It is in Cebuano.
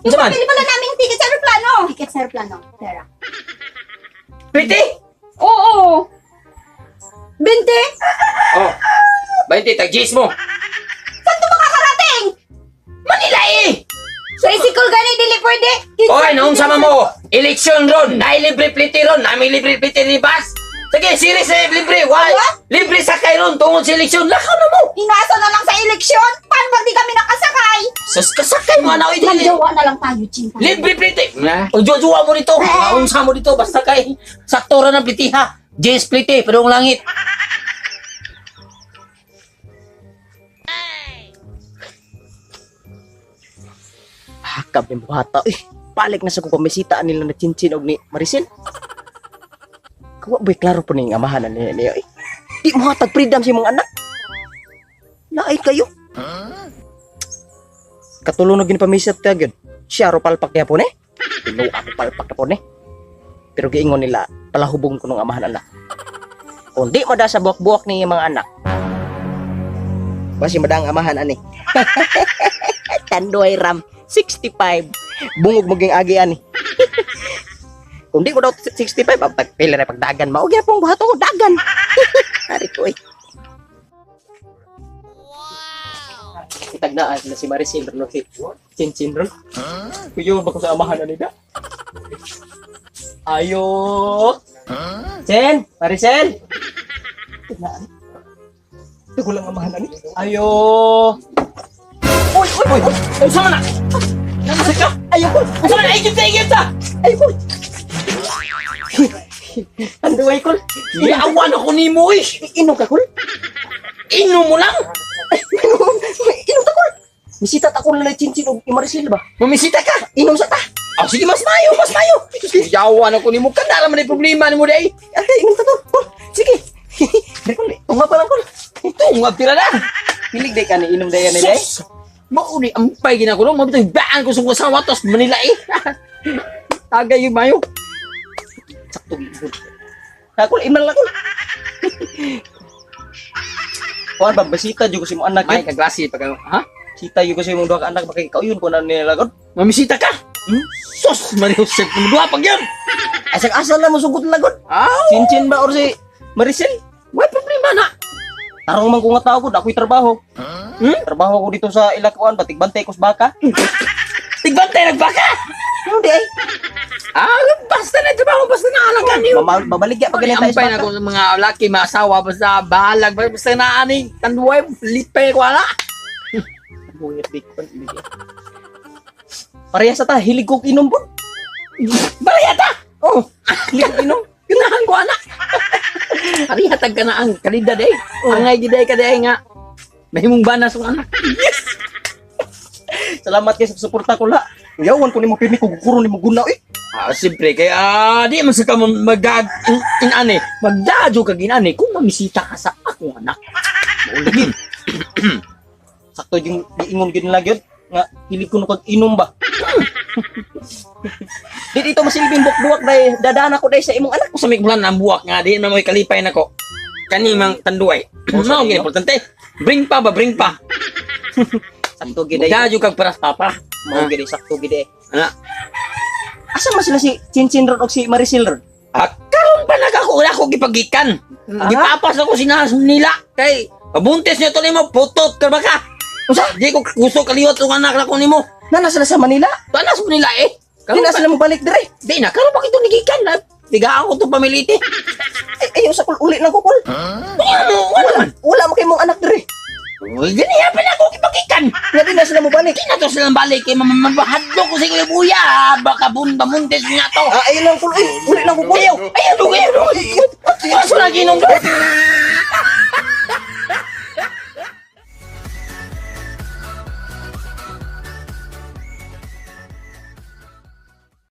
Yung Unsa man? pabili pala namin ticket sa aeroplano. Ticket sa aeroplano. Pera. 20? Oo. 20? Oh. 20 tag G's mo. Saan to makakarating? Manila eh. Tricycle gani, dili pwede. Oy, naunsa man mo? Eleksyon ron, naay libre pliti ron, naay libre pliti ni bus. Sige, series eh, libre. Why? What? Libre sakay ron tungod sa eleksyon. Lakaw na mo. Inasa na lang sa eleksyon. Paano pag di kami nakasakay? Sus, kasakay mo na oy dili. Magjowa na lang tayo, Chin. Libre pliti. O jowa mo dito. Naunsa mo dito basta kay sakto ra ng pliti ha. J's pliti, pero ang langit. Hakab ni buhata. Eh, balik na sa kong pamisita nila na chinchin og ni Maricel. Kawa boy, klaro po ning amahan na niya niya. Eh, di mo hatag freedom sa imong anak. Laay kayo. Katulong na ginipamisat ta gyud. Siya ro palpak niya po ni. Tinuo ako palpak na po ni. Pero giingon nila, palahubong ko nung amahan anak. Kung di mo da sa buwak-buwak ni mga anak, basi madang amahan ani. Tandoy ram 65. Bungog maging agi ani. Kung di ko daw 65, ang pagpila na pagdagan mao gyapon buhaton ko dagan. Hari ko eh. Itagnaan sila si Maricel ron si Chinchin ron. Kuyo ba ko sa amahan na nila? Ayo. Chen, Maricel. Tagnaan. Ito ko lang amahan ani. Ayo. Uy, uy, uy. Unsa man na? Unsa ka? Ayo ko. Unsa man na? Egypt ta, Egypt ta. Ayo ko. Anduay ko. Giawan ako nimo eh. Inom ka kul. Inom mo lang. Inom ka kul. Misita ta ko na chinchin og Maricel ba? Mamisita ka. Inom sa ta. Ah, sige, mas mayo, mas mayo. Yawan ako nimo. Kada man ay problema nimo day. Ay, inom ta to. Kul, sige. Dili kul, tunga pa lang kul. Tungag tira na. Pilig day ka ni inom day ani day. Sus! Mauni, ampay gina ko no. Mabitoy, baan ko sa kusawa tos Manila eh. Tagay yung mayo. Sakto gid. Ta kul, iman lang kul. Kuan ba basita jud ko si mo anak May yun. kaglasi pag ha? Sita jud ko si mong duha ka anak bakay kauyon ko na nila gud. Mamisita ka. Hmm? Sus, Maria Josep, duha pag yun. Asag asa na mo sugot na gud. Aw, Chinchin ba or si Maricel? may problema na. Tarong man ko nga tao gud, ako'y trabaho. Hmm? Trabaho ko dito sa Ilakuan, batig-bantay ko sa baka. Tigbantay nagbaka. Hindi ay. Ah, basta na trabaho, basta na alang ka niyo. Mabaligya pag ganyan tayo Ampay sa na baka. ko sa mga laki, mga asawa, basta bahalag, basta na ani, tanduay, lipay ko ala. Buyat di ko Pareha sa ta, hilig kong inom po. Baraya ta! Oh, hilig kong inom. Ganahan ko anak. Arihatag ka na ang kalidad eh. Angay giday ka day nga. Mahimong banas ang anak. Salamat kay sa suporta ko la. Yawan ko nimo pirmi ko gukuro nimo guna eh. Ah, siyempre kaya di man sa ka magdag in, inani, magdadyo ka ginani kung mamisita ka sa akong anak. Maulagin. Sakto yung giingon gyud nila gyud nga hilig ko kag inom ba. Di dito masilbing bukbuak day dadaan ako day sa imong anak. Kung sa may ulan ang buwak nga di man mo'y kalipay nako. Kani mang tanduay. Oh, sa Mao gyud inyo? importante. Bring pa ba bring pa. Sakto gyud day. Magdadyo kag paras papa. Mao gyud day, sakto gyud day. Ana. Asa man sila si Chinchin ron og si Maricel ron? Ah, karon pa nagako wala ko gipagikan. Ah? Gipapas ako sinas nila kay pabuntis niya to nimo putot ka ba ka? Unsa? Di ko gusto kaliwat ang anak nako nimo. Nana sila sa Manila? Tanas mo nila eh. Di Karon na pa, sila mobalik dire. di na karon pa kito nigikan na. Tigaan ko to pamiliti. Ay, ayaw sa kul uli lang ko kul. Ano wala man. Wala mo kay mong anak dire. Uy, ganiya pa na ako gipagikan. Nga di na sila mobalik. Di na to silang balik kay mamabahadlo ko sa kuya buya. Baka bunda muntis nga to. Ah, ayaw lang kul. Uy, uli lang ko kul. Ayaw, ayaw, ayaw, ayaw. Kaso lagi nung